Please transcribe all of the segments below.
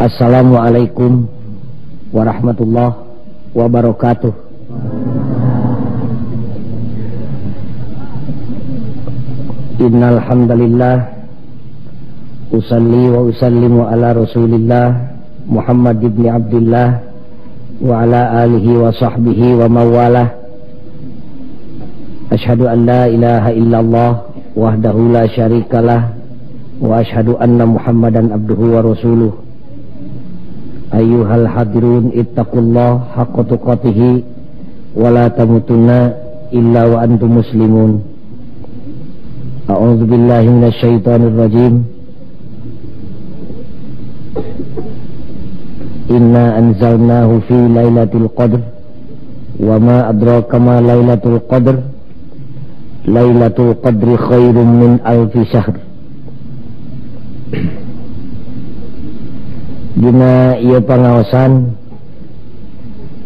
Assalamualaikum warahmatullahi wabarakatuh. Innal hamdalillah usalli wa usallimu ala Rasulillah Muhammad ibn Abdullah wa ala alihi wa sahbihi wa mawalah. Ashhadu an la ilaha illallah wahdahu la syarikalah wa ashhadu anna Muhammadan abduhu wa rasuluh. Ayyuhal hadirun ittaqullah haqqa tuqatih wa la tamutunna illa wa antum muslimun. A'udzu billahi minasyaitonir rajim. Inna anzalnahu fi lailatul qadr wa ma adraka ma lailatul qadr. Lailatul qadri khairum min alfi syahr. Dina ieu pangaosan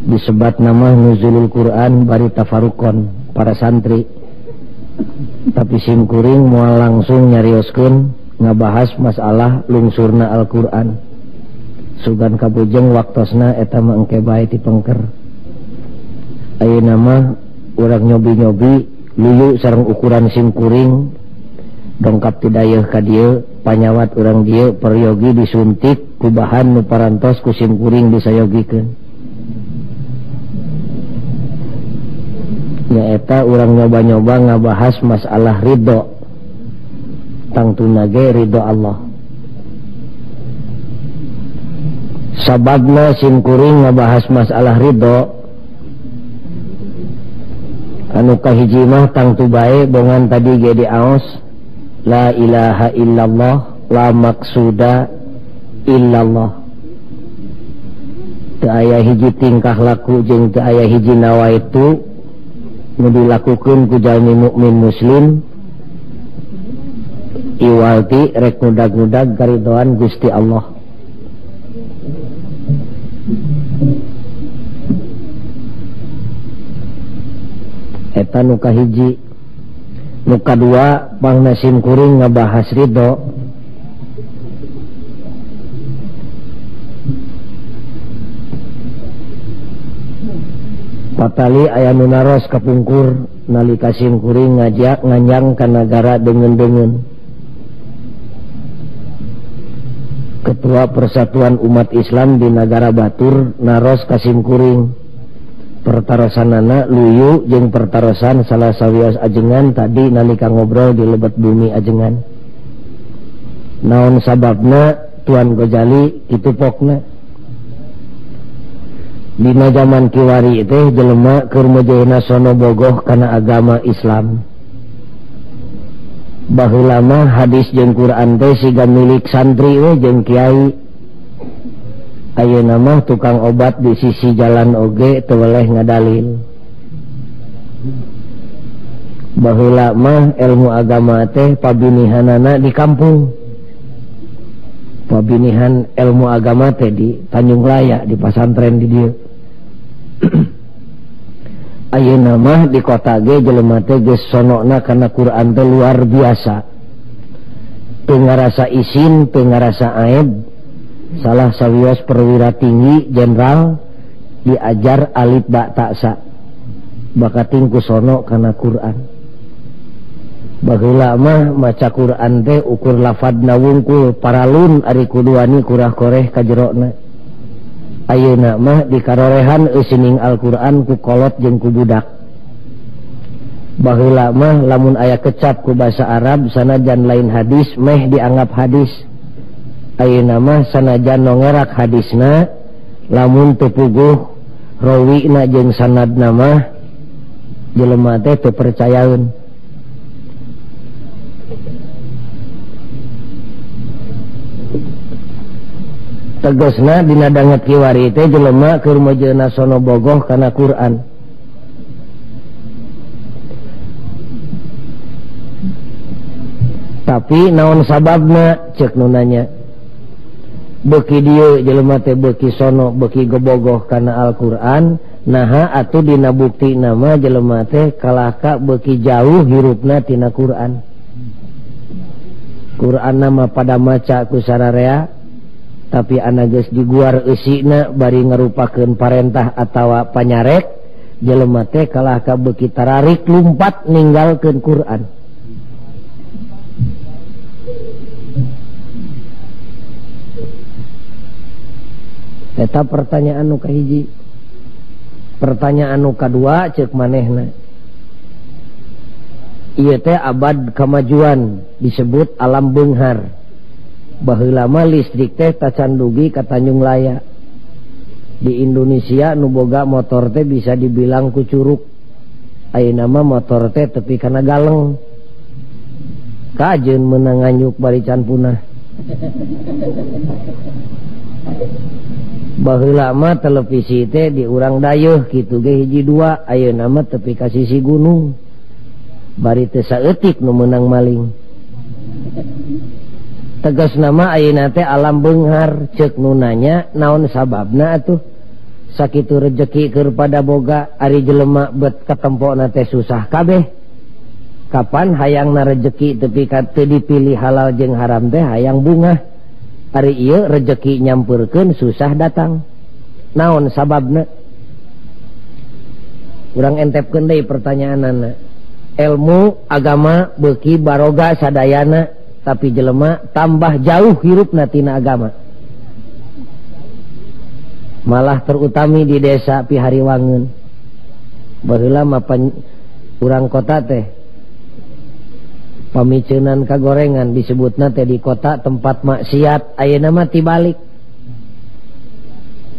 disebat nama nuzulul Quran bari tafarukon para santri. Tapi simkuring moal langsung nyarioskeun ngabahas masalah lungsurna Al-Quran. Sugan kapujeng waktosna eta mah engke bae ti pengker. Ayeuna mah urang nyobi-nyobi luyu sareng ukuran simkuring dongkap ti dayeuh ka dieu panyawat urang dieu peryogi disuntik ku bahan nu parantos ku simkuring disayogikeun. Nyaeta urang nyoba-nyoba ngabahas masalah ridho. Tangtuna ge ridho Allah. Sababna simkuring ngabahas masalah ridho anu kahiji mah tangtu bae bongan tadi ge diaos la ilaha illallah la maksuda illallah. Teu aya hiji tingkah laku jeung teu aya hiji nawaitu nu dilakukeun ku jalmi mukmin muslim iwalti rek ngudag-ngudag karidoan Gusti Allah. Eta nu kahiji. Nu kadua pangna simkuring ngabahas ridho. Patali aya nu naros kapungkur nalika simkuring ngajak nganjang ka nagara deungeun-deungeun. Ketua Persatuan Umat Islam di Nagara Batur naros ka simkuring. Pertarosanana luyu jeung pertarosan salah sawios ajengan tadi nalika ngobrol di lebet bumi ajengan. Naon sababna Tuan Gojali kitu pokna? Dina zaman kiwari teh jelema keur mejehna sono bogoh kana agama Islam. Baheula mah hadis jeung Quran teh siga milik santri we jeung kiai. Ayeuna mah tukang obat di sisi jalan oge teu weleh ngadalil. Baheula mah ilmu agama teh pabinihanana di kampung. Pabinihan ilmu agama teh di Tanjung Raya, di pasantren di dieu. Ayeuna mah di kota ge jelema teh geus sonokna kana Quran teh luar biasa. Teu ngarasa isin, teu ngarasa aib. Salah sawios perwira tinggi jenderal diajar alif ba ta sa. Bakating ku sono kana Quran. Baheula mah maca Quran teh ukur lafadna wungkul paralun ari kuduani kurah koreh ka jerona. Ayeuna mah dikarorehan eusining Al-Qur'an ku kolot jeung ku budak. Baheula mah lamun aya kecap ku basa Arab sanajan lain hadis meh dianggap hadis. Ayeuna mah sanajan nongerak hadisna lamun teu puguh rawina jeung sanadna mah jelema teh teu percayaeun. Tegasna dina danget kiwari teh jelema keur mejeuna sono bogoh kana Quran. Tapi naon sababna ceuk nu nanya. Beuki dieu jelema teh beuki sono beuki gebogoh kana Al-Qur'an, naha atuh dina bukti nama jelema teh kalahka beuki jauh hirupna tina Quran. Quran nama pada maca ku sararea, Tapi anak geus diguar eusina bari ngarupakeun parentah atawa panyarek jelema teh kalah ka beuki tararik lumpat ninggalkeun Quran. Eta pertanyaan nu kahiji. Pertanyaan nu kadua ceuk manehna. Ieu teh abad kemajuan disebut alam beunghar. Baheula mah listrik teh tacan dugi ka Tanjung Laya. Di Indonesia nu boga motor teh bisa dibilang ku curug. Ayeuna mah motor teh tepi kana galeng. Kajeun meunang nganyuk bari can punah. Baheula mah televisi teh di urang dayeuh kitu ge hiji dua, ayeuna mah tepi ka sisi gunung. Bari teu saeutik nu meunang maling. Tegas nama ayeuna teh alam beunghar ceuk nu nanya naon sababna atuh sakitu rejeki keur pada boga ari jelema bet katempona teh susah kabeh. Kapan hayangna rejeki tepi ka teu dipilih halal jeung haram teh hayang bungah. Ari ieu rejeki nyampeurkeun susah datang. Naon sababna? Urang entepkeun deui pertanyaanana. Ilmu agama beuki baroga sadayana tapi jelema tambah jauh hirupna tina agama. Malah terutami di desa Pihariwangun. Baheula mah urang kota teh pamiceunan kagorengan disebutna teh di kota tempat maksiat, ayeuna mah tibalik.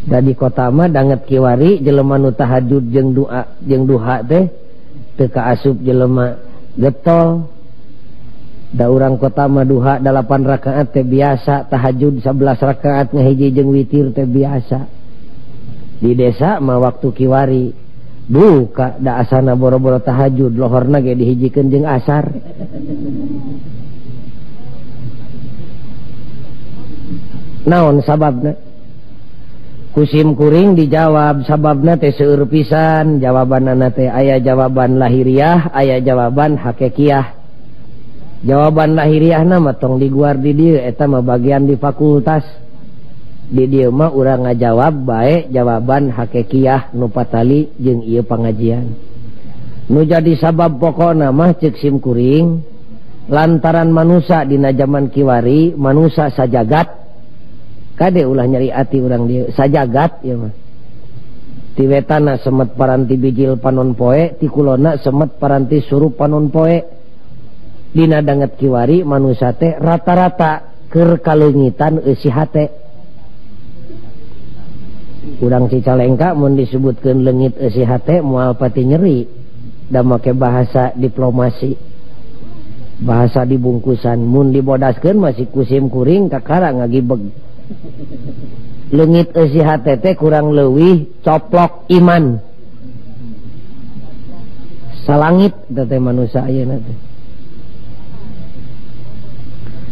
Da di kota mah danget kiwari jelema nu tahajud jeung doa jeung duha teh teu kaasup jelema getol. Da urang kota mah duha 8 rakaat teh biasa, tahajud 11 rakaat ngahiji jeung witir teh biasa. Di desa mah waktu kiwari duka da asana boro-boro tahajud lohorna ge dihijikeun jeung asar. Naon sababna? Kusim kuring dijawab sababna teh seueur pisan, jawabanana teh aya jawaban lahiriah, aya jawaban hakikiah. Jawaban lahiriahna mah tong diguar di dieu eta mah bagian di fakultas. Di dieu mah urang ngajawab bae jawaban hakikiah nu patali jeung ieu pangajian. Nu jadi sabab pokona mah ceuk sim kuring lantaran manusa dina jaman kiwari manusa sajagat. Kade ulah nyeri ati urang dieu sajagat ieu mah. Ti wetana semet paranti bijil panon poe, ti kulona semet paranti surup panon poe. Dina danget kiwari manusa teh rata-rata keur kaleungitan eusi hate. Urang Cicalengka mun disebutkeun leungit eusi hate moal pati nyeri, da make bahasa diplomasi. Bahasa dibungkusan mun dibodaskeun masih kusim kuring kakara ngagibeg. Leungit eusi hate teh kurang leuwih coplok iman. Salangit teh manusa ayeuna teh.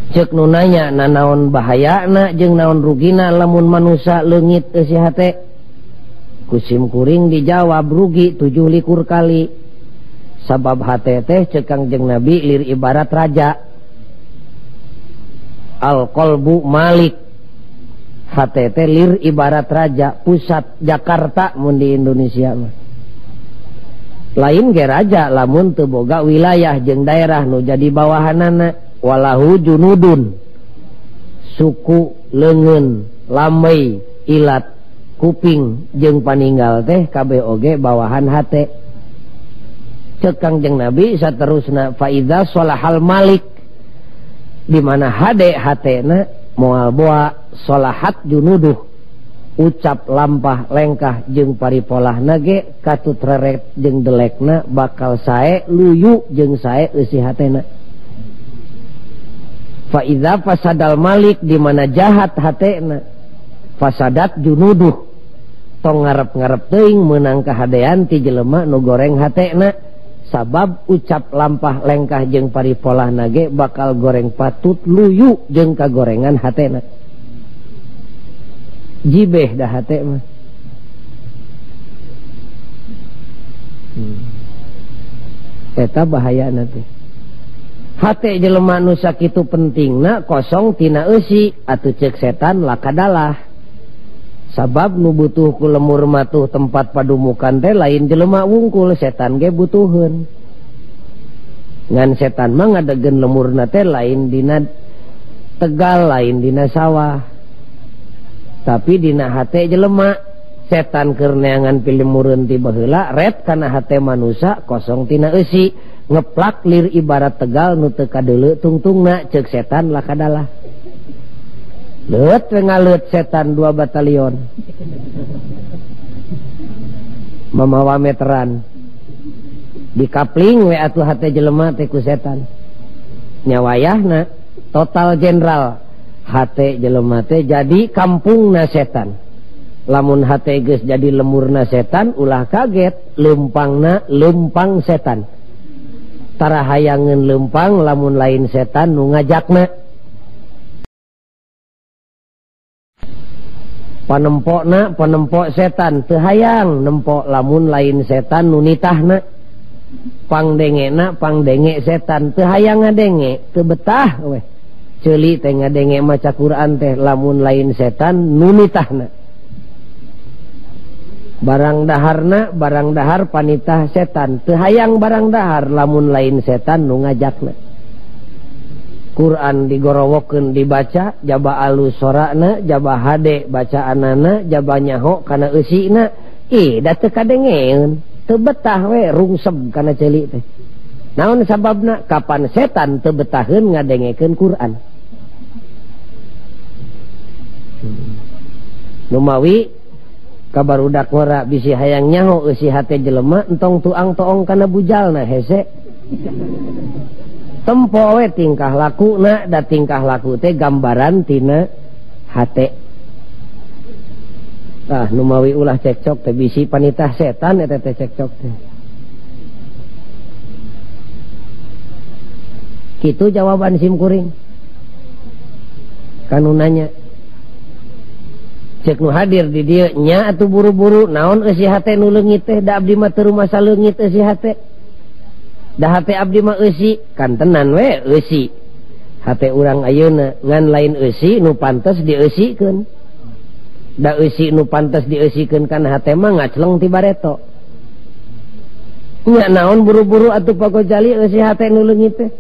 Ceuk nu nanya nanaon bahayana jeung naon rugina lamun manusa leungit eusi hate. Kusim kuring dijawab rugi 27 kali. Sabab hate teh ceuk Kangjeng Nabi lir ibarat raja. Al qalbu malik. Hate teh lir ibarat raja pusat Jakarta mun di Indonesia mah. Lain ge raja lamun teu boga wilayah jeung daerah nu jadi bawahanana. Walahu junudun suku leungeun lamei ilat kuping jeung paninggal teh kabeh oge bawahan hate. Ceuk Kangjeng Nabi saterusna faida solahal malik di mana hade hatena moal boa solahat junuduh ucap lampah lengkah jeung paripolahna ge katut reret jeung delekna bakal sae luyu jeung sae eusi hatena. Fa idza fasadal malik di mana jahat hatena fasadat junuduh tong ngarep-ngarep teuing meunang kahadean ti jelema nu goreng hatena sabab ucap lampah lengkah jeung paripolahna ge bakal goreng patut luyu jeung kagorengan hatena. Jibeh dah hate mah. Eta bahayana teh. Hate jelema nu sakitu pentingna kosong tina eusi atuh ceuk setan lakadalah. Sabab nu butuh ku lemur matuh tempat padumukan teh lain jelema wungkul, setan ge butuheun. Ngan setan mah ngadegen lemurna teh lain dina tegal, lain dina sawah, tapi dina hate jelema. Setan keur neangan pilemureun ti baheula ret kana hate manusa kosong tina eusi, ngeplak lir ibarat tegal nu teu kadeuleu tungtungna, ceuk setan lakadalah. Leut we ngaleut setan 2 batalion mamawa meteran dikapling we atuh hate jelema teh ku setan. Nyawayahna total jenderal hate jelema teh jadi kampungna setan. Lamun hate geus jadi lemurna setan ulah kaget, lempangna lempang setan. Tara hayangeun lempang lamun lain setan nu ngajakna. Panempokna panempok setan teu hayang nempok lamun lain setan nu nitahna. Pangdengena pangdenge setan teu hayang ngadenge, teu betah weh. Ceuli teh ngadenge maca Quran teh lamun lain setan nu nitahna. Barang daharna barang dahar panitah setan teu hayang barang dahar lamun lain setan nu ngajakna. Quran digorowokeun dibaca jaba alus sorana, jaba hade bacaanana, jaba nyaho kana eusina, ih da teu kadengeun, teu betah we rungseb kana ceuli teh. Naon sababna? Kapan setan teu betaheun ngadengekeun Quran. Numawi kabarudak ngora bisi hayang nyaho eusi hate jelema entong tuang toong kana bujalna hese. Tempo we tingkah lakuna, da tingkah laku teh gambaran tina hate. Ah numawi ulah cekcok teh bisi panitah setan eta teh cekcok teh. Kitu jawaban sim kuring. Kanu nanya. Cek nu hadir di dieu nya atuh buru-buru naon eusi hate nu leungit teh, da abdi mah teu rumasa leungit eusi hate. Da hate abdi mah eusi, kantenan we eusi. Hate urang ayeuna ngan lain eusi nu pantes dieusikeun. Da eusi nu pantes dieusikeun kana hate mah ngacleng ti bareto. Nya naon buru-buru atuh Pak Gojali eusi hate nu leungit teh.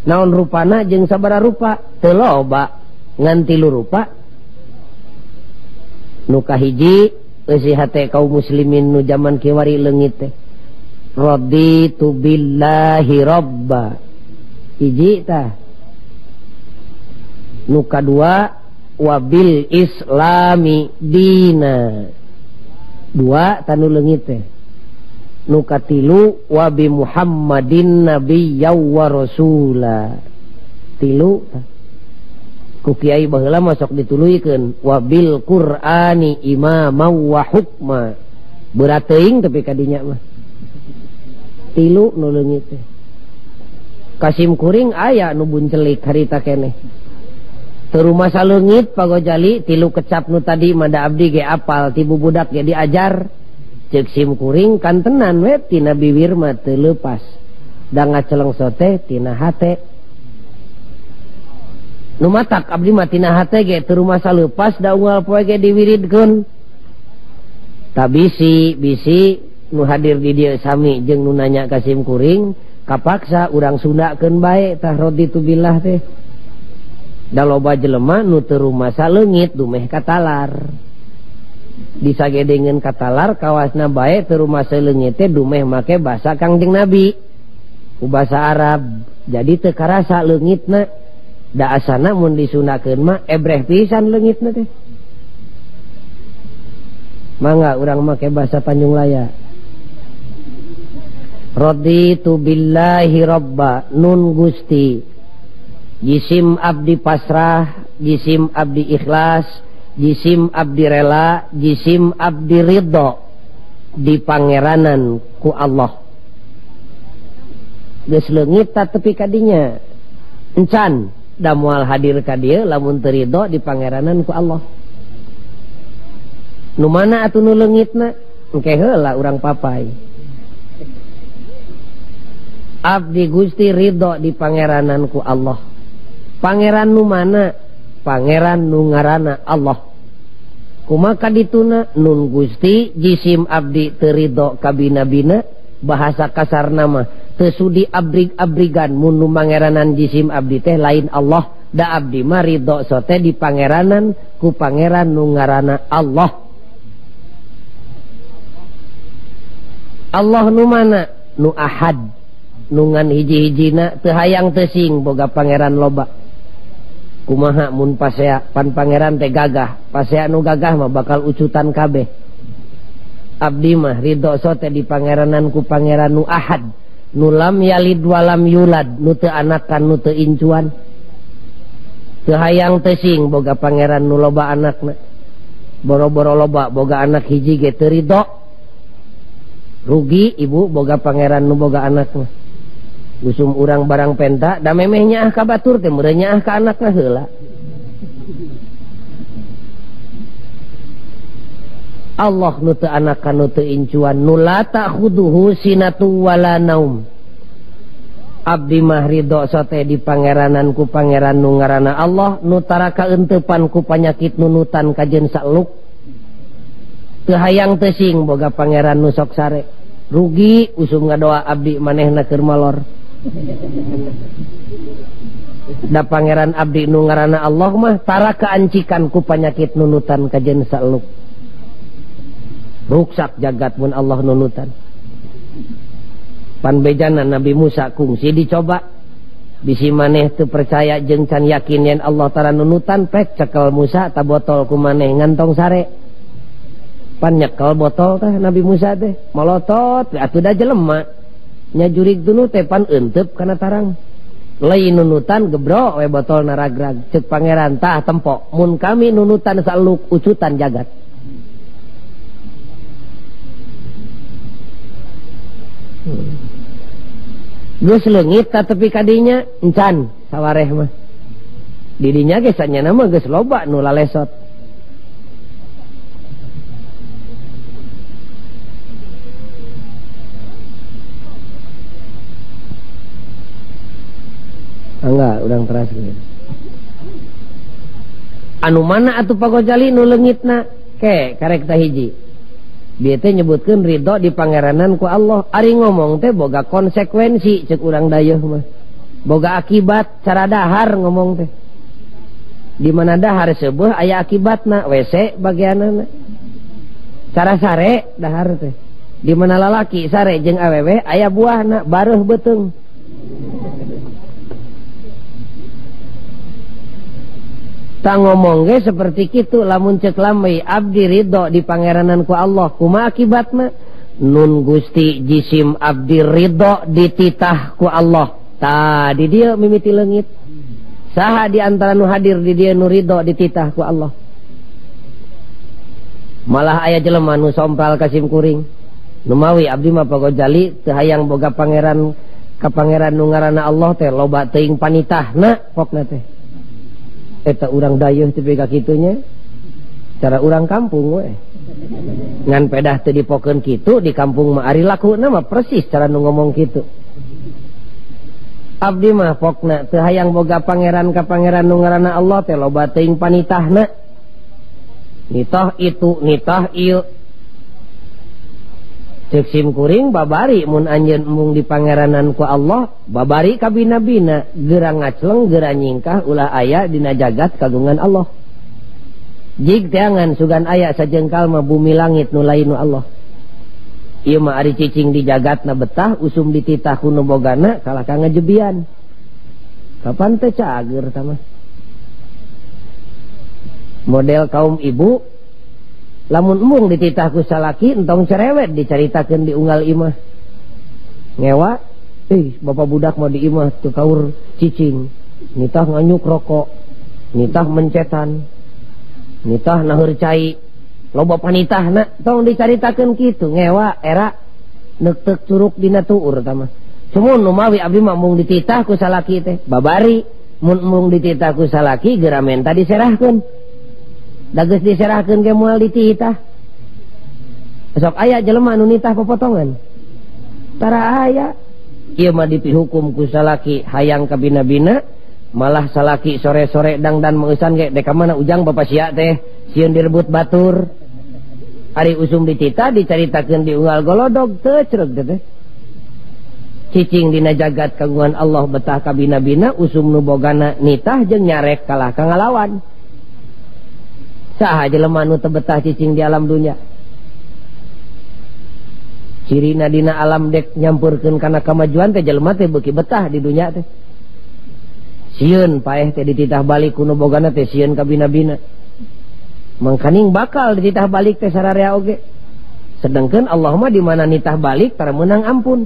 Naon rupana jeung sabaraha rupa? Teu loba, ngan tilu rupa. Nu kahiji eusi hate kaum muslimin nu jaman kiwari leungit teh. Raditu billahi robba. Hiji tah. Nu kadua wabil islami dina. Dua tanu leungit teh. Nu katilu wabi Muhammadin nabiyya wa rasula. Tilu tah. Ku kiai baheula mah sok dituluykeun wabil Qur'ani imama wa hukma. Berat teuing tapi kadinya mah. Tilu nu leungit teh. Kasim kuring aya nu buncelik harita keneh. Teu rumasa leungit Pak Gojali tilu kecap nu tadi mah da abdi ge apal ti bubudak ge diajar. Ceuk sim kuring kantenan we tina biwir mah teu leupas. Da ngaceleng teh tina hate. Nu matak abdi mah tina hate ge teu rumasa leupas da unggal poe ge diwiridkeun. Ta bisi bisi nu hadir di dieu sami jeung nu nanya ka sim kuring kapaksa urang Sundakeun bae tah raditu billah teh. Da loba jelema nu teu rumasa leungit dumeh katalar. Disagedengeun katalar kawasna bae teu rumasa leungit teh dumeh make basa Kangjeng Nabi ku basa Arab. Jadi teu karasa leungitna. Da asana mun disundakeun mah ebreh pisan leungitna teh. Mangga urang make basa Tanjung Laya. Raditu billahi robba nun Gusti. Jisim abdi pasrah, jisim abdi ikhlas, jisim abdi rela, jisim abdi ridho di pangeranan ku Allah. Geus leungit ta tepi kadinya. Encan da moal hadir ka dieu lamun teu ridho di pangeranan ku Allah. Nu mana atuh nu leungitna? Engke heula urang papai. Abdi Gusti ridho di pangeranan ku Allah. Pangeran nu mana? Pangeran nu ngaranna Allah. Kumaha dituna nun Gusti jisim abdi teu ridho ka bina-bina, bahasa kasar nama teu sudi abrig-abrigan mun nu mangeranan jisim abdi teh lain Allah. Da abdi mah ridho sote di pangeranan ku pangeran nu ngaranna Allah. Allah nu mana? Nu ahad, nu ngan hiji-hijina teu hayang teu sing boga pangeran loba. Kumaha mun pasea pan pangeran teh gagah, pasea nu gagah mah bakal ucutan kabeh. Abdi mah ridho sote di pangeranan ku pangeran nu ahad, nu lam yalid walam yulad, nu teu anakan nu teu incuan. Teu hayang teu sing boga pangeran nu loba anakna. Boro-boro loba boga anak hiji ge teu ridho. Rugi ibu boga pangeran nu boga anakna. Usum urang barang penta da memeh nyaah ka batur teh meureun nyaah ka anakna heula. Allah nu teu anakan nu teu incuan, nu la ta'khuduhu sinatu wala naum. Abdi mah ridho sote di pangeranan ku pangeran nu ngaranna Allah, nu tara kaeuntepan ku panyakit nunutan kajeun saeluk. Teu hayang teu sing boga pangeran nu sok sare. Rugi usum ngadoa abdi manehna keur malor. Da pangeran abdi nu ngaranna Allah mah tara kaancikan ku panyakit nunutan kajeun saeluk. Ruksak jagat mun Allah nunutan. Pan bejana Nabi Musa kungsi dicoba. Bisi maneh teu percaya jeung can yakin yen Allah tara nunutan, pek cekel Musa ta botol ku maneh ngantong sare. Pan nyekel botol teh Nabi Musa teh molotot atuh da jelema. Nya jurig dulu teh pan euteup kana tarang. Lain nunutan gebro we botol naragrag. Ceuk pangeran tah tempo mun kami nunutan saluk ucutan jagat. Geus leungit tepi kadinya encan sawareh mah. Didinya ge sanyana mah geus loba nu lalesot. Enggak, urang teras gitu. Anu mana atuh Pak Gojali nu leungitna? Ke karek tah hiji. Bieu teh nyebutkeun ridho di pangeranan ku Allah. Ari ngomong teh boga konsekuensi ceuk urang dayeuh mah. Boga akibat cara dahar ngomong teh. Di mana dahar seubeuh aya akibatna, WC bagianana. Cara sare dahar teh. Di mana lalaki sare jeung awewe aya buahna, bareuh beuteung. Ta ngomong ge seperti kitu lamun ceuk lamai abdi ridho di pangeranan ku Allah, kumaha akibatna? Nun Gusti jisim abdi ridho dititah ku Allah. Ta di dieu mimiti leungit. Saha di antara nu hadir di dieu nu ridho dititah ku Allah? Malah aya jelema nu sompral ka sim kuring. Numawi abdi mah Pak Gojali teu hayang boga pangeran ka pangeran nu ngaranna Allah teh loba teuing panitahna pokna teh. Eta urang dayeuh teu ka kitunya. Cara urang kampung we. Ngan pedah teu dipokeun kitu di kampung mah ari lakuna mah persis cara nu ngomong kitu. Abdi mah pokna teu hayang boga pangeran ka pangeran nu ngaranna Allah teh loba teuing panitahna. Nitah itu, nitah ieu. Ceuk sim kuring babari mun anjeun embung di pangeranan ku Allah, babari kabina-bina, geura ngacleng, geura nyingkah ulah aya dina jagat kagungan Allah. Jig teangan sugan aya sajengkal mah bumi langit nu lain nu Allah. Ieu mah ari cicing di jagatna betah, usum dititah ku nu bogana kalah ka ngajebian. Kapan teh cager tah mah? Model kaum ibu lamun embung dititah ku salaki entong cerewet dicaritakeun di unggal imah. Ngewa, bapak budak mau di imah teu kaur cicing, nitah nganyuk rokok, nitah mencetan, nitah naheur cai, loba panitahna tong dicaritakeun kitu ngewa era neukteuk curug dina tuur tah mah. Sumun numawi abdi mah embung dititah ku salaki teh, babari mun embung dititah ku salaki geura menta diserahkeun. Da geus diserahkeun ge moal dititah. Sok aya jelema nu nitah popotongan. Tara aya. Ieu mah dipihukum ku salaki hayang kabina-bina, malah salaki sore-sore dangdan meusan ge dek ka mana ujang bapa sia teh sieun direbut batur. Ari usum ditita dicaritakeun di unggal golodog teu cereg teh. Cicing dina jagat kagungan Allah betah kabina-bina usum nu bogana nitah jeung nyarek kalah ka ngalawan. Saha jelema nu teu betah cicing di alam dunya? Cirina dina alam dek nyampurkeun kana kamajuan teh jelema teh beuki betah di dunya teh. Sieun paeh teh dititah balik ku nu bogana teh sieun kabina-bina. Mangkaning bakal dititah balik teh sararea oge. Sedangkeun Allah mah di mana nitah balik tara meunang ampun.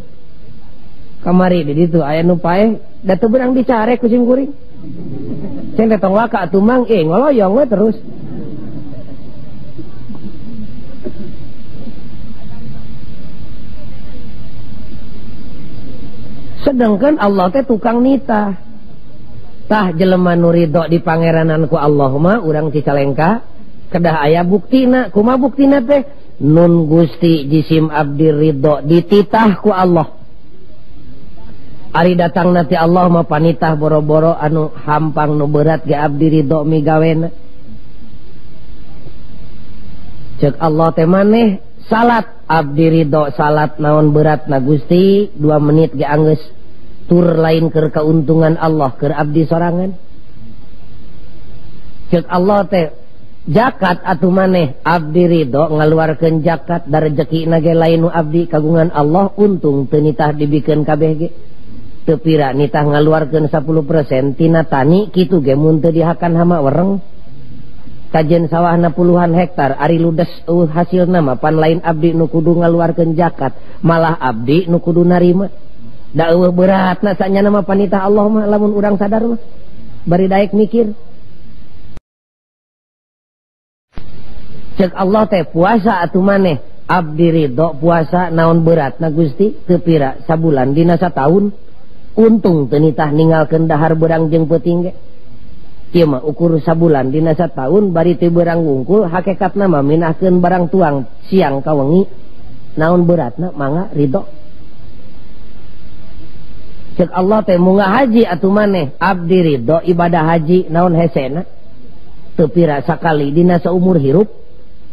Kamari di ditu aya nu paeh da teu beurang dicarek ku sim kuring. Ceng teh tong waka atuh mang ngoloyong we terus. Sedangkan Allah teh tukang nitah. Tah jelema nu ridho di pangeranan ku Allah mah urang Cicalengka kedah aya buktina. Kumaha buktina teh? Nun Gusti jisim abdi ridho dititah ku Allah. Ari datang nanti Allah mah panitah boro-boro anu hampang nu berat ge abdi ridho migawena. Cek Allah teh maneh salat abdi ridho salat naon berat na Gusti 2 menit ge anggeus tur lain keur keuntungan Allah keur abdi sorangan. Cek Allah teh zakat atuh maneh abdi ridho ngaluarkeun zakat da rejekina ge lain nu abdi kagungan Allah untung teu nitah dibikeun kabeh ge. Teu pira nitah ngaluarkeun 10% tina tani kitu ge mun teu dihakan hama wereng. Kajen sawahna puluhan hektar ari ludes hasilna mah pan lain abdi nu kudu ngaluarkeun zakat malah abdi nu kudu narima. Da eueuh beratna sanyana mah panitah Allah mah lamun urang sadar mah bari daek mikir. Cek Allah teh puasa atuh maneh abdi ridho puasa naon beratna Gusti teu pira sabulan dina sataun untung teu nitah ninggalkeun dahar beurang jeung peuting ge. Ieu mah ukur sabulan dina sataun bari teu beurang wungkul hakikatna mah minahkeun barang tuang siang ka wengi naon beratna mangga ridho. Cek Allah teh munggah haji atuh maneh abdi ridho ibadah haji naon hesena teu pira sakali dina saumur hirup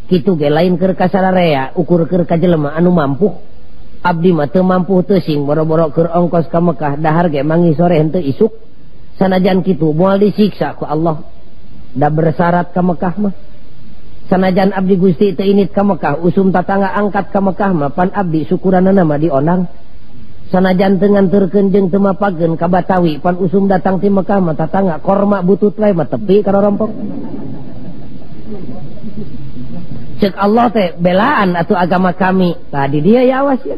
kitu ge lain keur ka sararea ukur keur ka jelema anu mampu. Abdi mah teu mampu teu sing boro-boro keur ongkos ka Mekah dahar ge mangi sore henteu isuk. Sanajan kitu moal disiksa ku Allah da bersyarat ka Mekah mah. Sanajan abdi Gusti teu init ka Mekah usum tatangga angkat ka Mekah mah pan abdi syukuranana mah dionang. Sanajan teu nganterkeun jeung teu mapageun ka Batawi pan usum datang ti Mekah mah tatangga korma butut wae mah tepi ka rorompok. Cek Allah teh belaan atuh agama kami. Tadi dia ya awas ya.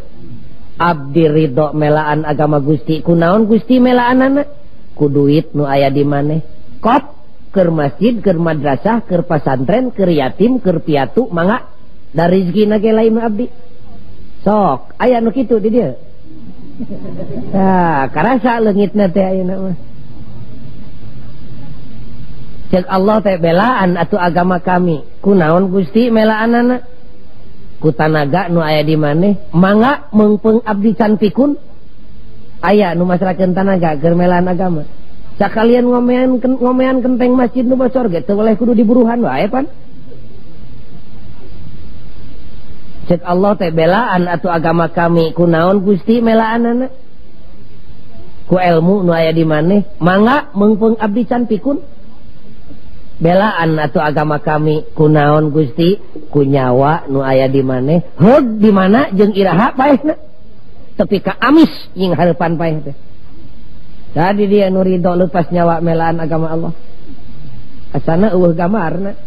Abdi ridho melaan agama Gusti. Kunaon Gusti melaanana? Ku duit nu aya di maneh. Kop keur masjid, keur madrasah, keur pasantren, keur yatim, keur piatu mangga da rezekina ge lain nu abdi. Sok aya nu kitu di dieu. Tah karasa leungitna teh ayeuna mah. Cek Allah teh belaan atuh agama kami. Kunaon Gusti melaanana? Ku tanaga nu aya di maneh mangga meungpeung abdi can pikun. Aya nu masrakeun tanaga keur melaan agama. Sakalian ngomean kenteng masjid nu bocor ge teu boleh kudu diburuhan wae pan. Cek Allah teh belaan atuh agama kami. Kunaon Gusti melaanana? Ku ilmu nu aya di maneh mangga meungpeung abdi can pikun. Belaan atau agama kami kunaon Gusti ku nyawa nu aya di maneh heug di mana jeung iraha paehna tepi ka amis nying hareupan paeh teh. Tadi dia nu ridho lepas nyawa melaan agama Allah asana eueuh gambarna.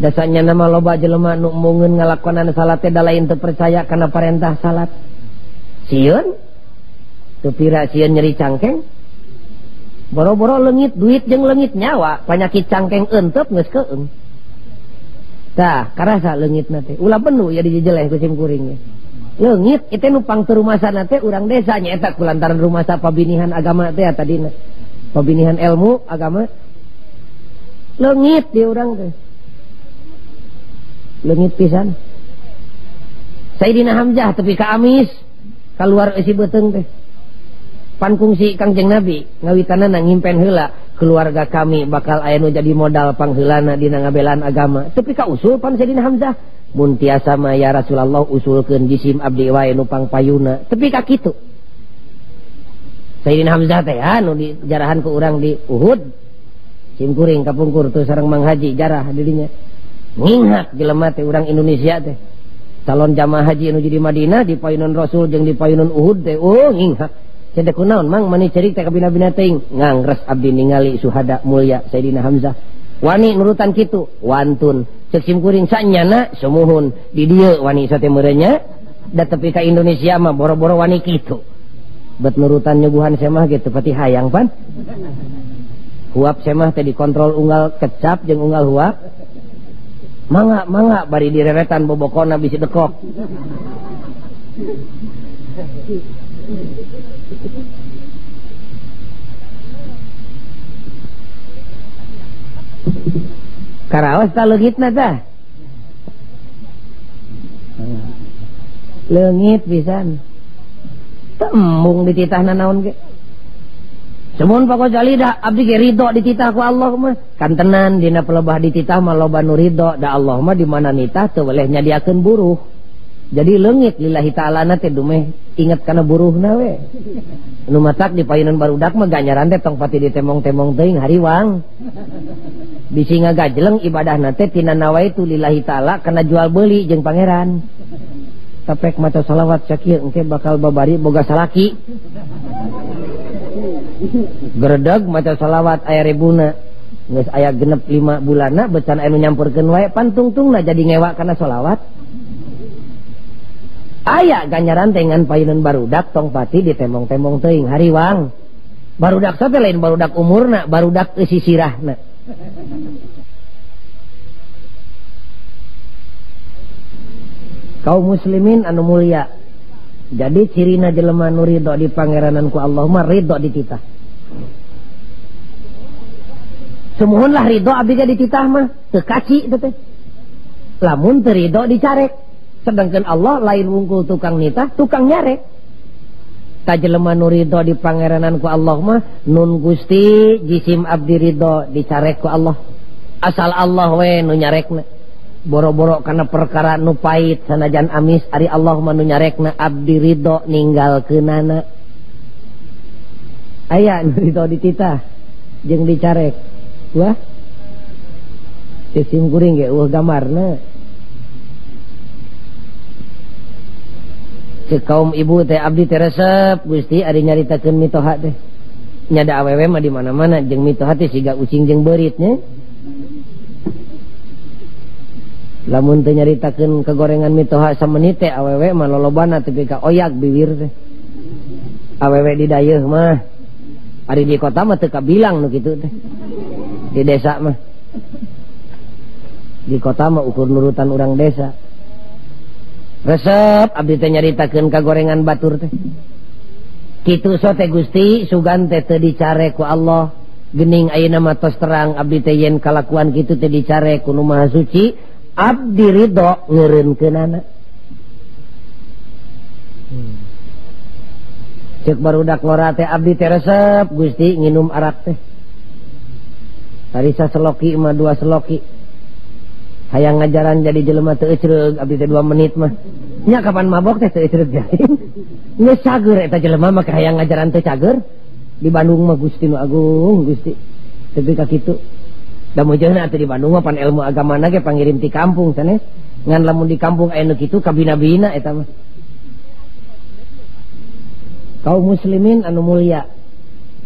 Dasanya nama loba jelema nu embungeun ngalakonan salat teh da lain teu percaya kana parentah salat. Sieun teu pira sieun nyeri cangkeng. Boro-boro leungit duit jeung leungit nyawa, panyakit cangkeng entep geus keung. Tah, karasa leungitna teh. Ulah penuh ya dijejeleh ku sim kuring ge. Leungit itu nu pang teu rumasana teh urang desa nya eta kulantaran rumasa pabinihan agama teh tadina. Pabinihan ilmu agama. Leungit di urang teh. Leungit pisan. Sayyidina Hamzah tepi ka amis. Kaluar eusi beuteung teh. Pan kungsi Kangjeng Nabi ngawitanana ngimpen heula keluarga kami bakal aya nu jadi modal pangheulana dina ngabelaan agama. Tapi ka usul pan Sayyidina Hamzah mun tiasa mah ya Rasulullah usulkeun jisim abdi wae nu pangpayuna. Tapi ka kitu. Sayyidina Hamzah teh anu dijarahan ku urang di Uhud. Sim kuring kapungkur tuh sareng Mang Haji jarah dirinya. Nginghak jelema teh urang Indonesia teh. Calon jamaah haji anu di Madinah di payunan Rasul jeung di payunan Uhud teh oh nginghak. Cedek kunaon mang mani cerik teh kabina-bina teuing ngangres abdi ningali suhada mulia Sayyidina Hamzah. Wani nurutan kitu wantun ceuk sim kuring sanyana sumuhun di dieu wani sate meureunnya da tepi ka Indonesia mah boro-boro wani kitu. Bet nurutan nyuguhan semah gitu pati hayang pan. Huap semah teh dikontrol unggal kecap jeung unggal huap. Mangga mangga bari direretan bobokona bisi dekok. Karaos ta leungitna tah. Leungit pisan. Tembung dititahna naon ge. Semun Pak Ghazali da abdi ge ridho dititah ku Allah mah. Kantenan dina pelebah dititah mah loba nu ridho da Allah mah di mana nitah teu weleh nyadiakeun buruh. Jadi leungit lillahi ta'ala teh dumeh inget kana buruhna we. Nu matak di payunan barudak mah ganjaran teh tong pati ditemong-temong teuing hariwang. Bisi ngagajleng ibadahna teh tina nawaitu lillahi ta'ala kana jual beuli jeung pangeran. Tapek maca salawat sakieu engke bakal babari boga salaki. Gredeg maca salawat aya ribuna. Geus aya genep 5 bulanna becan aya nu nyampurkeun wae pantungtungna jadi ngewa kana salawat. Aya ganjaran teh ngan payunan barudak tong pati ditemong-temong teuing hariwang. Barudak teh lain barudak umurna, barudak eusi sirahna. Kaum muslimin anu mulia. Jadi cirina jelema nu ridho di pangeranan ku Allah mah ridho dititah. Sumuhunlah ridho abdi ge dititah mah teu kaci teh. Lamun teu ridho dicarek. Sedangkan Allah lain wungkul tukang nitah, tukang nyarek. Ta jelema nu ridho di pangeranan ku Allah mah nun Gusti jisim abdi ridho dicarek ku Allah. Asal Allah we nu nyarekna. Boro-boro kana perkara nu pahit sanajan amis ari Allah mah nu nyarekna abdi ridho ninggalkeunana. Aya nu ridho dititah jeung dicarek. Wah. Jisim kuring ge eueuh gambarna. Cek kaum ibu teh abdi teh resep Gusti ari nyaritakeun mitoha teh. Nya da awewe mah di mana-mana jeung mitoha teh siga ucing jeung beurit nya. Lamun teu nyaritakeun kegorengan mitoha samenit teh awewe mah lolobana tepi ka oyak bibir teh. Awewe di dayeuh mah ari di kota mah teu kabilang nu kitu teh. Di desa mah. Di kota mah ukur nurutan urang desa. Resep abdi teh nyaritakeun kagorengan batur teh. Kitu so teh Gusti sugan teh teu dicare ku Allah. Geuning ayeuna mah tos terang abdi teh yen kalakuan kitu teh dicare ku Nu Maha Suci, abdi ridho ngeureunkeunana. Ceuk barudak lora teh abdi teh resep Gusti nginum arak teh. Tadi saseloki mah 2 seloki. Hayang ngajaran jadi jelema teu ecreug abdi teh 2 menit mah. Nya kapan mabok teh teu ecreug jaing. Geus cager eta jelema mah hayang ngajaran teu cager. Di Bandung mah Gusti nu agung Gusti. Tepi ka kitu. Da meujeuna atuh di Bandung mah pan ilmu agamana ge pangirim ti kampung sanes. Ngan lamun di kampung aya nu kitu kabina-bina eta mah. Kaum muslimin anu mulia.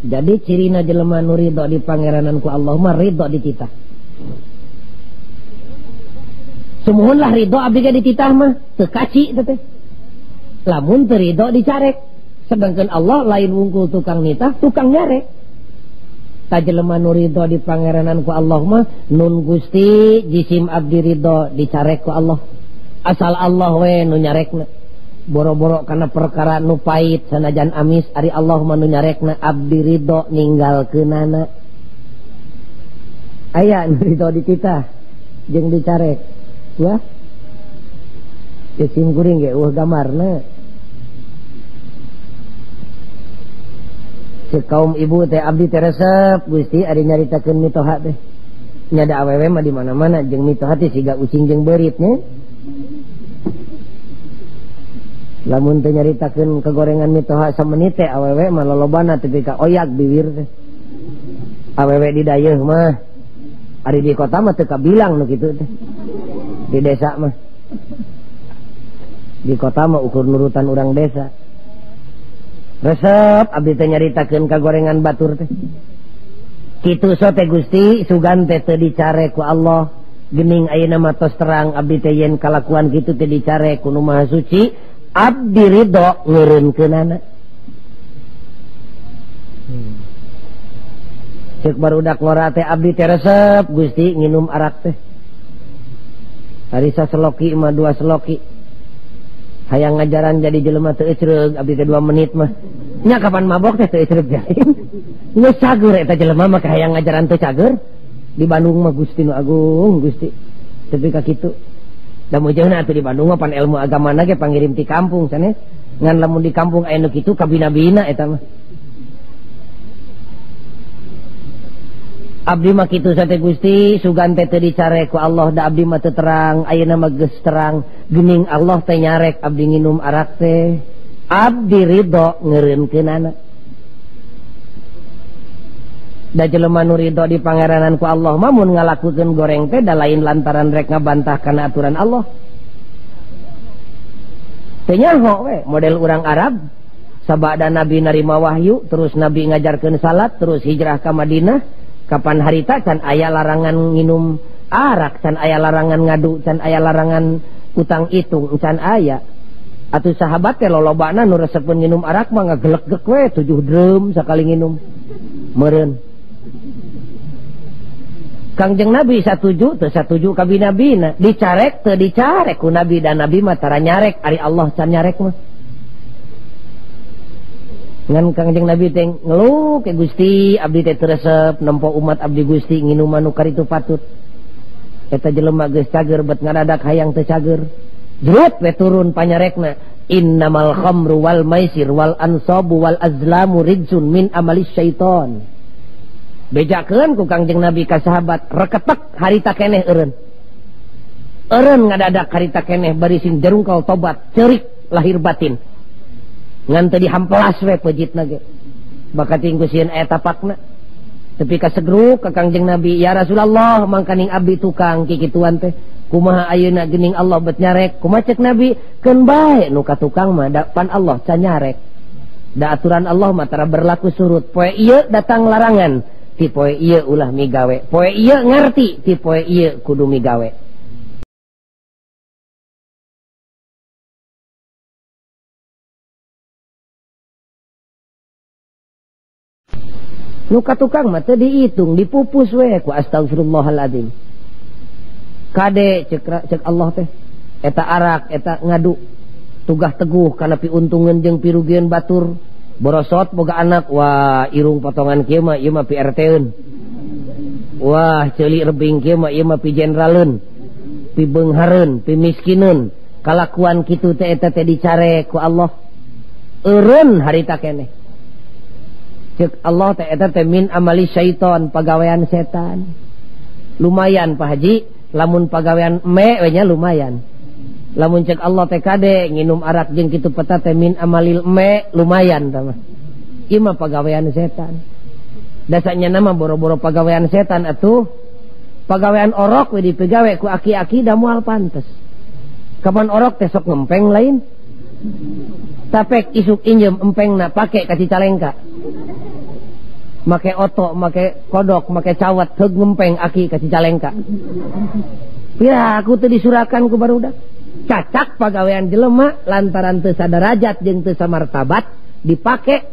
Jadi cirina jelema nu ridho di pangeranan ku Allah mah ridho dititah. Sumuhunlah ridho abdi ge dititah mah teu kaci teh. Lamun teu ridho dicarek. Sedangkan Allah lain wungkul tukang nitah, tukang nyarek. Ta jelema nu ridho di pangeranan ku Allah mah nun Gusti jisim abdi ridho dicarek ku Allah. Asal Allah we nu nyarekna. Boro-boro kana perkara nu pahit sanajan amis ari Allah mah nu nyarekna abdi ridho ninggalkeunana. Aya nu ridho dititah jeung dicarek. Wah. Jisim kuring ge eueuh gambarna. Cek kaum ibu teh abdi teh resep Gusti ari nyaritakeun mitoha teh. Nya da awewe mah di mana-mana jeung mitoha teh siga ucing jeung beurit nya. Lamun teu nyaritakeun kegorengan mitoha samenit teh awewe mah lolobana tepi ka oyak bibir teh. Awewe di dayeuh mah ari di kota mah teu kabilang nu kitu teh. Di desa mah. Di kota mah ukur nurutan urang desa. Resep abdi teh nyaritakeun kagorengan batur teh. Kitu so teh Gusti sugan teh teu dicare ku Allah. Geuning ayeuna mah tos terang abdi teh yen kalakuan kitu teh dicare ku Nu Maha Suci. Abdi ridho ngeureunkeunana. Ceuk barudak ngora teh abdi teh resep Gusti nginum arak teh. Ari saseloki mah dua seloki. Hayang ngajaran jadi jelema teu ecreug abdi teh 2 menit mah. Nya kapan mabok teh teu ecreug jain. Geus cager eta jelema mah hayang ngajaran teu cager. Di Bandung mah Gusti nu agung Gusti. Tepi ka kitu. Da mujeuhna atuh di Bandung mah pan ilmu agamana ge pangirim ti kampung sanes. Ngan lamun di kampung aya nu kitu kabina-bina eta mah. Abdi mah kitu sate Gusti sugan teh teu dicarek ku Allah da abdi mah teu terang ayeuna mah geus terang geuning Allah teh nyarek abdi nginum arak teh abdi ridho ngeureunkeunana. Da jelema nu ridho di pangeranan ku Allah mah mun ngalakukeun goreng teh da lain lantaran rek ngabantah kana aturan Allah. Teu nyaho we model urang Arab sabada Nabi narima wahyu terus Nabi ngajarkeun salat terus hijrah ka Madinah. Kapan harita can aya larangan nginum arak, can aya larangan ngadu, can aya larangan utang itung, can aya. Atuh sahabat teh lolobana nu resepeun nginum arak mah ngagelegeg we 7 drum sakali nginum. Meureun. Kangjeng Nabi satuju teu satuju ka bina-bina, dicarek teu dicarek ku Nabi dan Nabi mah tara nyarek, ari Allah can nyarek mah. Ngan Kangjeng Nabi teh ngeluh ke Gusti abdi teh teu resep nempo umat abdi Gusti nginuman nu karitu patut. Eta jelema geus cager bet ngadadak hayang teu cager. Jerut we turun panyarekna innamal khamru wal maisir wal ansabu wal azlamu rijsun min amalis syaiton. Bejakeun ku Kangjeng Nabi ka sahabat reketek harita keneh eureun. Eureun ngadadak harita keneh bari sing jerungkal tobat ceurik lahir batin. Ngan teu dihampelas we pejitna ge. Bakat ku sieun aya tapakna. Tepi ka segruk ka Kangjeng Nabi, ya Rasulullah mangkaning abdi tukang kikituan teh. Kumaha ayeuna geuning Allah bet nyarek? Kumaha cek Nabi? Keun bae nu ka tukang mah da pan Allah can nyarek. Da aturan Allah mah tara berlaku surut. Poe ieu datang larangan, ti poe ieu ulah migawe. Poe ieu ngarti, ti poe ieu kudu migawe. Nu ka tukang mah teu dihitung, dipupus we ku astagfirullahaladzim. Kade cek Allah teh, eta arak, eta ngadu, tugah teguh kana piuntungeun jeung pirugieun batur, borosot boga anak, wah irung potongan kieu mah ieu mah pi RT-eun. Wah ceuli rebing kieu mah ieu mah pi jenderaleun, pi beunghareun, pi miskineun. Kalakuan kitu teh eta teh dicare ku Allah. Eureun harita keneh. Cek Allah teh eta teh min amali syaiton, pagawean setan. Lumayan Pak Haji, lamun pagawean me we nya lumayan. Lamun cek Allah teh kade nginum arak jeung kitu peta teh min amalil me lumayan tah mah. Ieu mah pagawean setan. Dasanya nama boro-boro pagawean setan atuh. Pagawean orok we dipigawe ku aki-aki da moal pantes. Kapan orok teh sok ngempeng lain? Tapek isuk injem empengna pake ka Cicalengka. Make oto, make kodok, make cawat heug ngempeng aki ka Cicalengka. Pira aku teu disurakan ku barudak. Cacak pagawean jelema lantaran teu sadarajat jeung teu samartabat dipake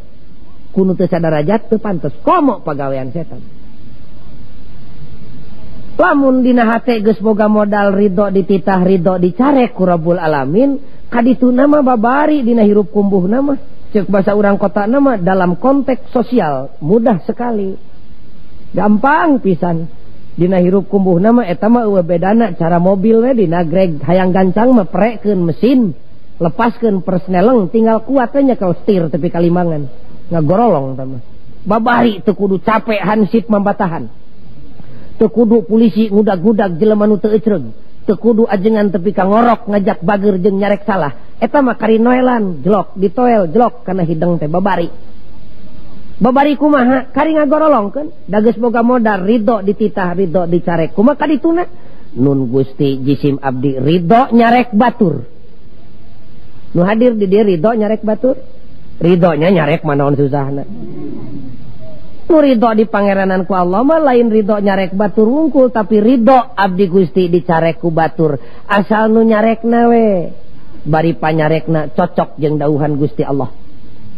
ku nu teu sadarajat teu pantes komo pagawean setan. Lamun dina hate geus boga modal ridho dititah ridho dicarek ku Rabbul Alamin, kadituna mah babari dina hirup kumbuhna mah. Cek bahasa urang kota nama dalam konteks sosial mudah sekali, gampang pisan. Dina hirup kumbuh nama eta mah eueuh bedana cara mobil we dina greg hayang gancang mah prekeun mesin, lepaskeun persneleng tinggal kuat we nyekel setir tepi kalimangan ngagorolong tah mah. Babari teu kudu capek hansip mambatahan. Teu kudu polisi ngudag-ngudag jelema nu teu ecreug. Teu kudu ajengan tepi ka ngorok ngajak bager jeung nyarek salah. Eta mah kari noelan jelok ditoel jelok kana hideng teh babari. Babari kumaha kari ngagorolongkeun da geus boga modal ridho dititah ridho dicarek kumaha kadituna nun Gusti jisim abdi ridho nyarek batur. Nu hadir di dieu ridho nyarek batur, ridhonya nyarek manaon susahna. Nu ridho di pangeranan ku Allah mah lain ridho nyarek batur wungkul tapi ridho abdi Gusti dicarek ku batur asal nu nyarekna we bari panyarekna cocok jeung dauhan Gusti Allah.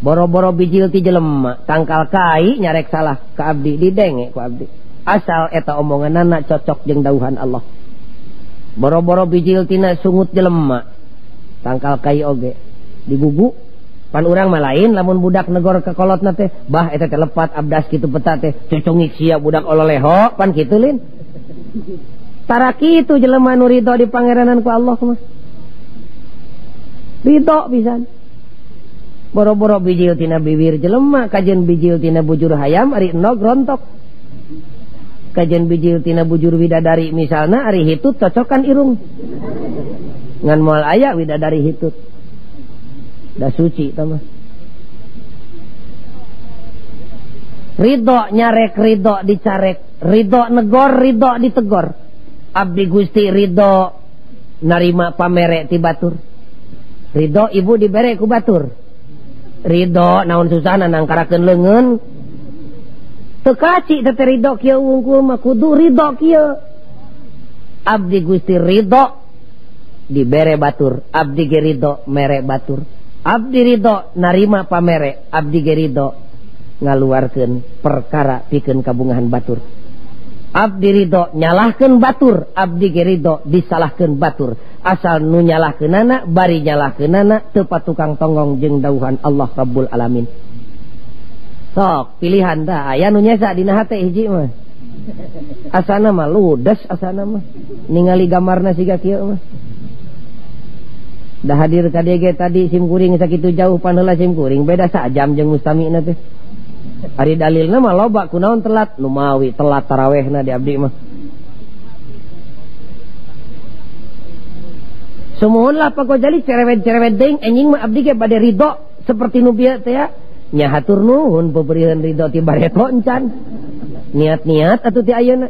Boro-boro bijil ti jelema tangkal kai nyarek salah ka abdi didenge ku abdi asal eta omonganana cocok jeung dauhan Allah. Boro-boro bijil tina sungut jelema tangkal kai oge digugu pan urang mah lain lamun budak negor ka kolotna teh bah eta teh lepat abdas kitu peta teh cucungik sia budak ololeho pan kitu lin. Tara kitu jelema nu ridho di pangeranan ku Allah mah ridho pisan. Boro-boro bijil tina bibir jelema kajen bijil tina bujur hayam ari endog rontok. Kajen bijil tina bujur widadari misalna ari hitut cocokan irung. Ngan moal aya widadari hitut. Da suci tah mah. Ridho nyarek ridho dicarek, ridho negor ridho ditegor. Abdi Gusti ridho narima pamere ti batur. Ridho ibu dibere ku batur. Ridho naon susahna nangkarakeun leungeun. Teu kaci teh ridho kieu wungkul mah kudu ridho kieu. Abdi Gusti ridho dibere batur, abdi ge ridho mere batur. Abdi ridho narima pamere, abdi ge ridho ngaluarkeun perkara pikeun kabungahan batur. Abdi ridho nyalahkeun batur, abdi ge ridho disalahkeun batur. Asal nu nyalahkeunana bari nyalahkeunana teu patukang tonggong jeung dauhan Allah Rabbul Alamin. Sok pilihan dah aya nu nyesa dina hate hiji mah. Asana mah ludes asana mah ningali gambarna siga kieu mah. Dah hadir ka dieu ge tadi sim kuring sakitu jauh panheula sim kuring beda sajam jeung mustamina teh. Ari dalilna mah loba kunaon telat nu mawi telat tarawehna di abdi mah. Sumuhun lah Pak Gojali cerewet-cerewet deing enjing mah abdi ge bade ridho seperti nu bieu teh ya. Nya hatur nuhun peberian ridho ti bareto encan. Niat-niat atuh ti ayeuna.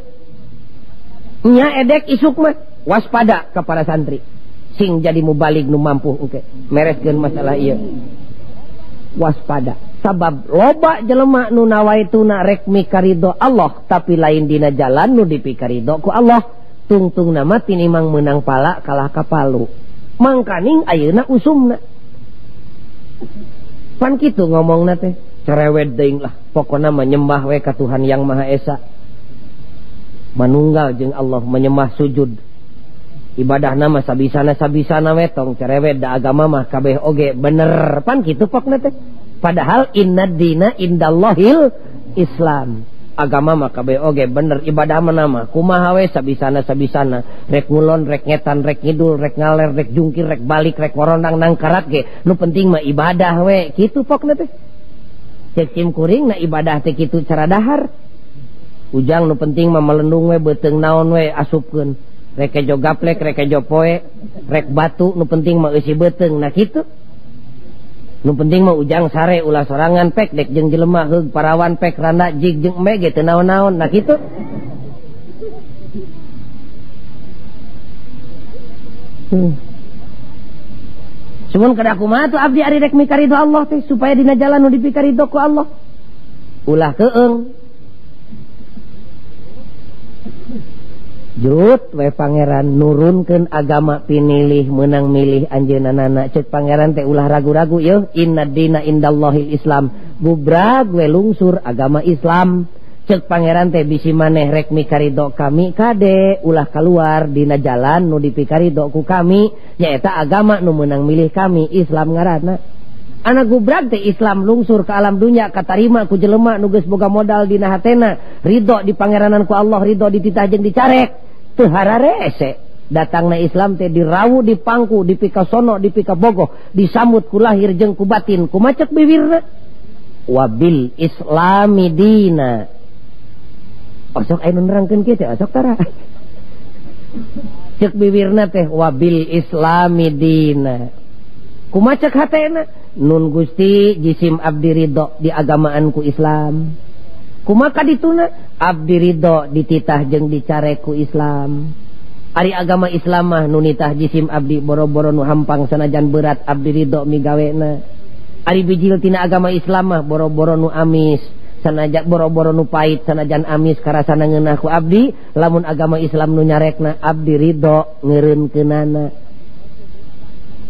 Nya edek isuk mah waspada ka para santri. Sing jadi mubalig nu mampu engke mereskeun masalah ieu. Waspada sabab loba jelema nu nawaituna rek mikaridho Allah tapi lain dina jalan nu dipikaridho ku Allah. Tungtung nama tinimang menang pala kalah kapalu. Mangkaning ayeuna usumna. Pan kitu ngomongna teh cerewet deing lah pokona mah nyembah we ka Tuhan Yang Maha Esa. Manunggal jeung Allah menyembah sujud. Ibadah nama sabisana-sabisana we tong cerewet da agama mah kabeh oge bener pan kitu pokna teh. Padahal inna dina indallahil Islam. Agama mah kabeh oge bener ibadah mah nama kumaha we sabisana-sabisana rek ngulon rek ngetan rek ngidul rek ngaler rek jungkir rek balik rek ngorondang nangkarat ge nu penting mah ibadah we kitu pokna teh. Cek sim kuring na ibadah teh kitu cara dahar. Ujang nu penting mah melendung we beuteung naon we asupkeun. Rek kejo gaplek rek kejo poe rek batu nu penting mah eusi beuteung nah kitu. Nu penting mah ujang sare ulah sorangan pek dek jeung jelema heug parawan pek randa jig jeung embe ge teu naon-naon nah kitu. Cuman kada kumaha tuh abdi ari rek mikaridho Allah teh supaya dina jalan nu dipikaridho ku Allah. Ulah keung. Jut we pangeran nurunkeun agama pinilih menang milih anjeunna cek pangeran teh ulah ragu-ragu yeuh inna dina indallahil Islam gubrag we lungsur agama Islam cek pangeran teh bisi maneh rek mikaridho kami kade ulah keluar dina jalan nu dipikaridho ku kami nyaeta agama nu meunang milih kami Islam ngaranna. Anak gubrag teh Islam lungsur ke alam dunya katarima ku jelema nu geus boga modal dina hatena ridho di pangeranan ku Allah ridho dititah jeung dicarek teu hararese datangna Islam teh dirawu dipangku dipikasono dipikabogoh disambut ku lahir jeung ku batin kumacek bibirna Wabil islami dina. Osok aya nu nerangkeun kieu teh osok tara. Cek bibirna teh wabil islami dina. Kumaha cek hatena? Nun Gusti jisim abdi ridho di agamaan ku Islam. Kumaha kadituna? Abdi ridho dititah jeung dicarek ku Islam. Ari agama Islam mah nu nitah jisim abdi boro-boro nu hampang sanajan berat abdi ridho migawena. Ari bijil tina agama Islam mah boro-boro nu amis sanajan boro-boro nu pait sanajan amis karasana ngeunah ku abdi, lamun agama Islam nu nyarekna abdi ridho ngeureunkeunana.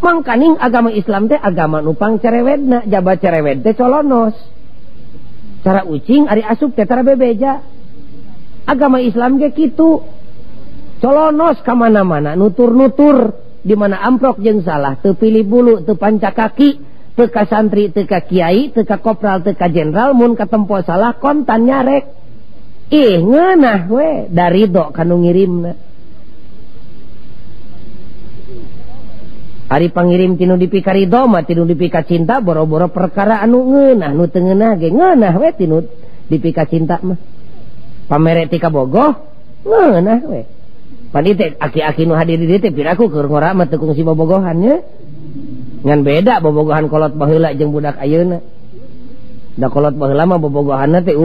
Mangkaning agama Islam teh agama nu pangcerewedna, jaba cerewed teh colonos. Cara ucing ari asup teh tara bebeja. Agama Islam ge kitu. Colonos ka mana-mana, nutur-nutur di mana amprok jeung salah, teu pilih bulu, teu panca kaki, teu ka santri, teu ka kiai, teu ka kopral, teu ka jenderal, mun katempo salah kontan nyarek. Ih ngeunah we da ridho ka nu ngirimna. Ari pangirim tinu dipika ridho mah tinu dipika cinta boro-boro perkara anu ngeunah nu teu ngeunah ge ngeunah we tinu dipika cinta mah. Pamere ti kabogoh ngeunah we. Pan ieu teh aki-aki nu hadir di dieu teh piraku keur ngora mah teu kungsi bobogohan nya. Ngan beda bobogohan kolot baheula jeung budak ayeuna. Da kolot baheula mah bobogohanna teh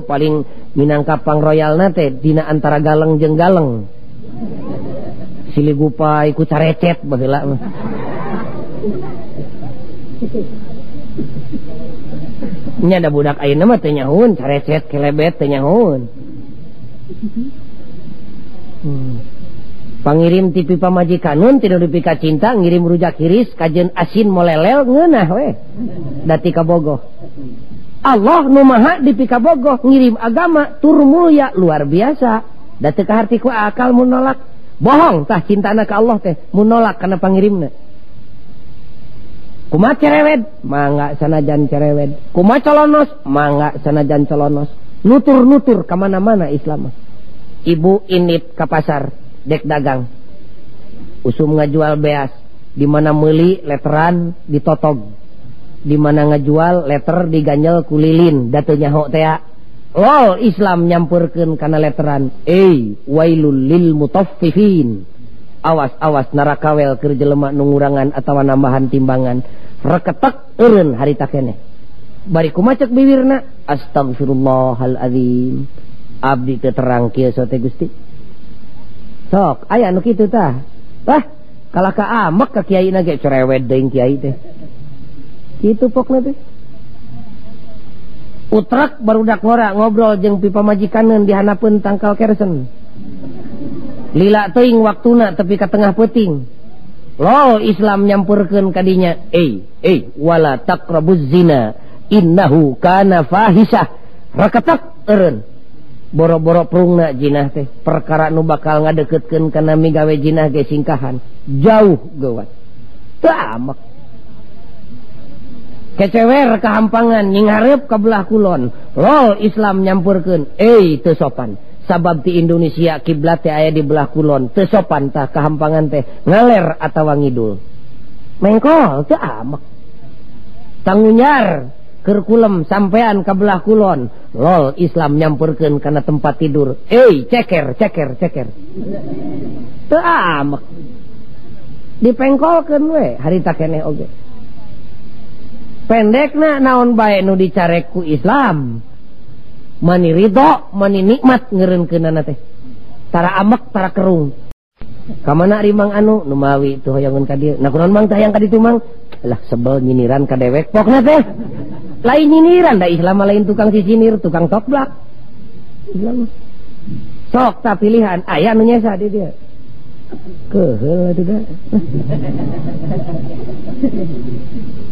paling minangka pangroyalna teh dina antara galeng jeung galeng. Silih gupai ku carecet baheula mah. Nya da budak ayeuna mah teu nyahueun carecet kelebet teu nyahueun. Pangirim tipi pamajikanun tidak dipika cinta ngirim rujak hiris kajen asin molelel ngeunah we dati kabogoh. Allah nu maha dipika bogoh ngirim agama tur mulia luar biasa. Da teu kaharti ku akal mun nolak. Bohong tah cintana ka Allah teh mun nolak kana pangirimna. Kumaha cerewed mangga sanajan cerewed. Kumaha colonos mangga sanajan colonos. Nutur-nutur ka mana-mana Islam mah. Ibu init ka pasar dek dagang. Usum ngajual beas, di mana meuli letteran ditotog. Di mana ngajual letter diganjel ku lilin da teu nyaho tea. Lol Islam nyampurkeun kana letteran. Wailul lil mutaffifin. Awas-awas narakawel keur jelema nu ngurangan atawa nambahan timbangan. Reketek eureun harita keneh. Bari kumaha cek bibirna? Astagfirullahal azim. Abdi teu terang kieu sote Gusti. Sok aya nu kitu tah. Wah, kalah ka amek ka kiai na ge cerewet deui kiai teh. Kitu pokna teh. Utrak barudak ngora ngobrol jeung pi pamajikaneun di hanapeun tangkal kersen. Lila teuing waktuna tepi ka tengah peuting. Lol Islam nyampurkeun ka dinya. Wala taqrabuz zina innahu kana fahisah. Reketek eureun. Boro-boro prungna jinah teh perkara nu bakal ngadeukeutkeun kana migawe jinah ge singkahan jauh geuwat. Teu amek. Kecewer kahampangan nyinghareup ka belah kulon. Lol Islam nyampurkeun teu sopan. Sabab ti Indonesia kiblat teh aya di belah kulon. Teu sopan tah kahampangan teh ngaler atawa ngidul. Mengkol teu amek. Tangunyar keur kulem sampean ka belah kulon. Lol Islam nyampurkeun kana tempat tidur. Ceker ceker ceker. Teu amek. Dipengkolkeun we harita keneh oge. Pendekna naon bae nu dicarek ku Islam. Mani ridho, mani nikmat ngeureunkeunana teh. Tara amek, tara kerung. Ka mana ari Mang anu nu mawi teu hoyongeun ka dieu. Nah kunaon Mang teh hayang ka ditu Mang? Lah sebel nyiniran ka dewek pokna teh. Lain nyiniran da Islam lain tukang sisinir, tukang toplak. Islam. Sok ta pilihan aya nu nyesa di dieu. Keheul atuh da.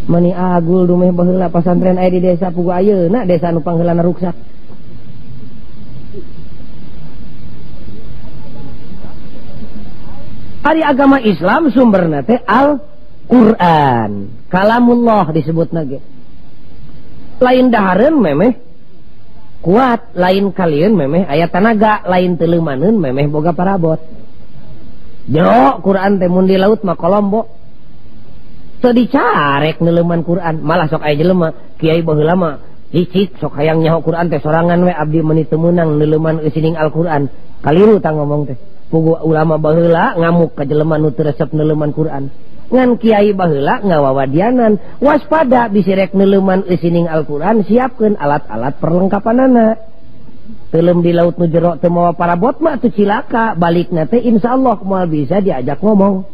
Mani agul dumeh baheula pasantren aya di desa pugu ayeuna desa nu pangheulana ruksak. Ari agama Islam sumberna teh Al-Qur'an, kalamullah disebutna ge. Lain dahareun memeh kuat, lain kalieun memeh aya tanaga, lain teuleumaneun memeh boga parabot. Jero Quran teh mun di laut mah kolombo. Teu dicarek neuleuman Quran, malah sok aya jelema kiai baheula mah Licik sok hayang nyaho Quran teh sorangan we abdi meuni teu meunang neuleuman eusining Al-Qur'an. Kaliru tah ngomong teh. Pugu ulama baheula ngamuk ka jelema nu teu resep neuleuman Quran. Ngan kiai baheula ngawawadianan, waspada bisi rek neuleuman eusining Al-Qur'an, siapkeun alat-alat perlengkapanana. Teuleum di laut nu jero teu mawa parabot mah teu cilaka, balikna teh insyaallah moal bisa diajak ngomong.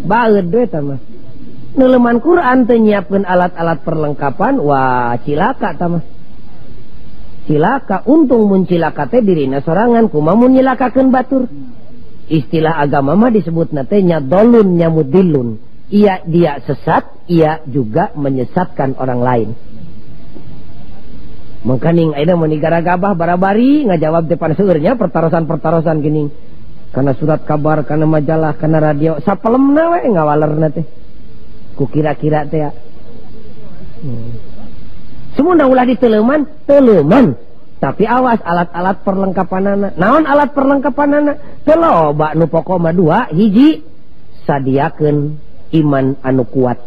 Baeud we tah mah. Neuleuman Quran teu nyiapkeun alat-alat perlengkapan, wah cilaka tah mah. Cilaka, untung mun cilaka teh dirina sorangan, kumaha mun nyilakakeun batur. Istilah agama mah disebutna teh nya dolun nya mudilun. Ia dia sesat, ia juga menyesatkan orang lain. Mangkaning ayeuna mun digaragabah barabari ngajawab depan seueurnya pertarosan-pertarosan geuning. Kana surat kabar, kana majalah, kana radio, sapelemna we ngawalerna teh. Ku kira-kira teh ya. Semua ulah diteleman, teleuman. Tapi awas alat-alat perlengkapanana. Naon alat perlengkapanana? Teu loba nu pokok mah dua, hiji sadiakeun iman anu kuat.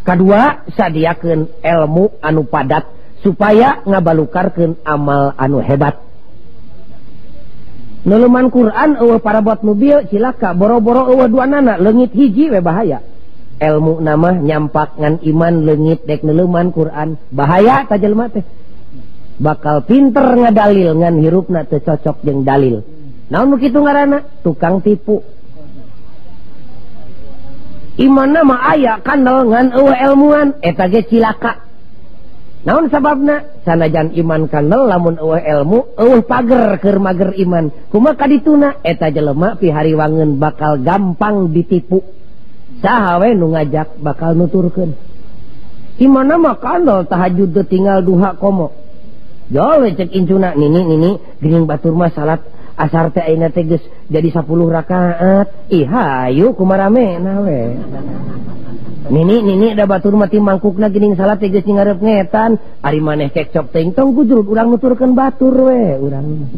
Kadua sadiakeun ilmu anu padat supaya ngabalukarkeun amal anu hebat. Neuleuman Quran eueuh parabot nu bieu cilaka, boro-boro eueuh duanana leungit hiji we bahaya. Ilmu nama nyampak ngan iman leungit dek neuleuman Quran bahaya ta jelema teh. Bakal pinter ngadalil ngan hirupna teu cocok jeung dalil. Naon nu kitu ngaranna? Tukang tipu. Imanna mah aya kandel ngan eueuh ilmuan eta ge cilaka. Naon sababna? Sanajan iman kandel lamun eueuh ilmu eueuh pager keur mager iman. Kumaha kadituna? Eta jelema pihariwangeun bakal gampang ditipu. Saha we nu ngajak bakal nuturkeun. Imanna mah kandel tahajud teu tinggal duha komo. Jol we cek incuna nini nini geuning batur mah salat asar teh ayeuna teh geus jadi 10 rakaat. Ih hayu kumaha ramena we. Nini nini da batur mah ti mangkukna geuning salat teh geus ngarep ngetan. Ari maneh kekcok teuing tong gujrug urang nuturkeun batur we urang.